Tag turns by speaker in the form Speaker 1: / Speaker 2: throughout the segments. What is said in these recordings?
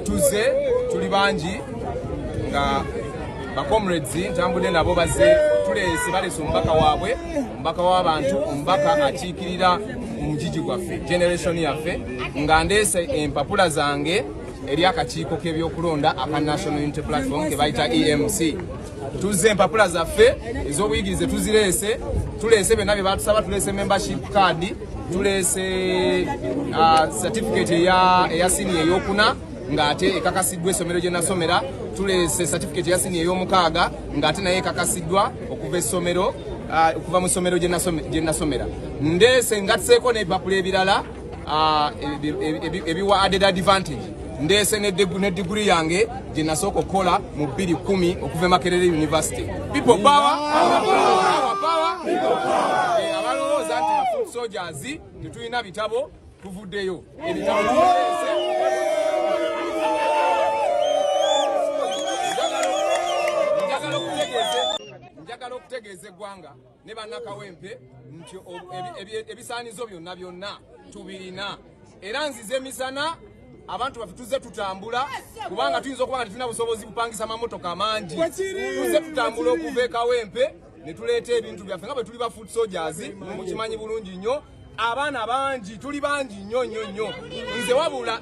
Speaker 1: Tuze tuli bangi nga bacomrades ntambudde nabo, bazze tuleese, baleese omubaka waabwe, omubaka w'abantu, omubaka akiikirira omugigi gwaffe, generation yaffe, nga ndeese empapula zange eri akakiiko k'ebyokulonda aka National Unity Platform ke bayita EMC. Tuzze empapula zaffe ez'obuyigirize tuzireese, tuleese byonna bye batusaba, tuleese membership card, tuleese certificate eya siniya eyokuna ng'ate ekakasiddwa essomero gye nasomera, tuleese certificate eya siniya ey'omukaaga ng'ate naye ekakasiddwa okuva essomero okuva mu ssomero gye nasomera. Ndeese ngatseeko n'ebipapula ebirala ebiwa added advantage. Ndeese ne diguri yange gye nasooka okukola mu 2010 okuva e Makerere University. People power, our power. Abalowooza nti ba foot soldiers tetulina bitabo, tuvuddeyo, ebitabo tubireese. Njagala okutegeeza eggwanga ne bannakawempe nti ebisaanizo byonna byonna tubirina, era nzize emisana. Abantu baffe tuzze tutambula kubanga tuyinza okuba nga tetulina busobozi bupangisa mamotoka mangi. Tuzze tutambula okuva e Kawempe ne tuleeta ebintu byaffe nga bwe tuli ba foot soldiers. Mukimanyi bulungi nnyo, abaana bangi, tuli bangi nnyo nnyo nnyo. Nze wabula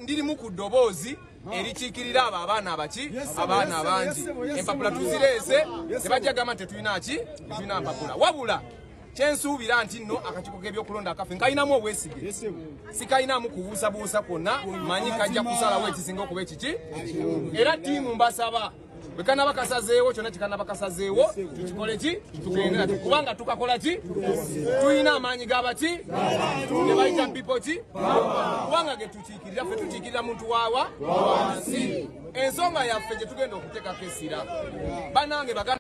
Speaker 1: ndirimu ku ddoboozi erikiikirira abo abaana abaki, abaana abangi. Empapula tuzireese, tebajja gamba nti tetulina ki, tetulina mpapula. Wabula kyensuubira nti nno akakiiko k'ebyokulonda akaffe nkalinamu obwesige, sikalinamu kubuusabuusa kwonna, manyi kajja kusalawo ekisinga okuba ekiki. Era ttiimu mbasaba, bwe kanaba kasazeewo, kyonna kikanaba kasazeewo, tukikole ki, tugende nakyo, kubanga tukakola ki, tulina amaanyi gabaki ge bayita people ki, kubanga ge tukiikirira ffe, tukiikirira muntu waawa wansi. Ensonga yaffe gye tugenda okuteekako essira, banange baganda.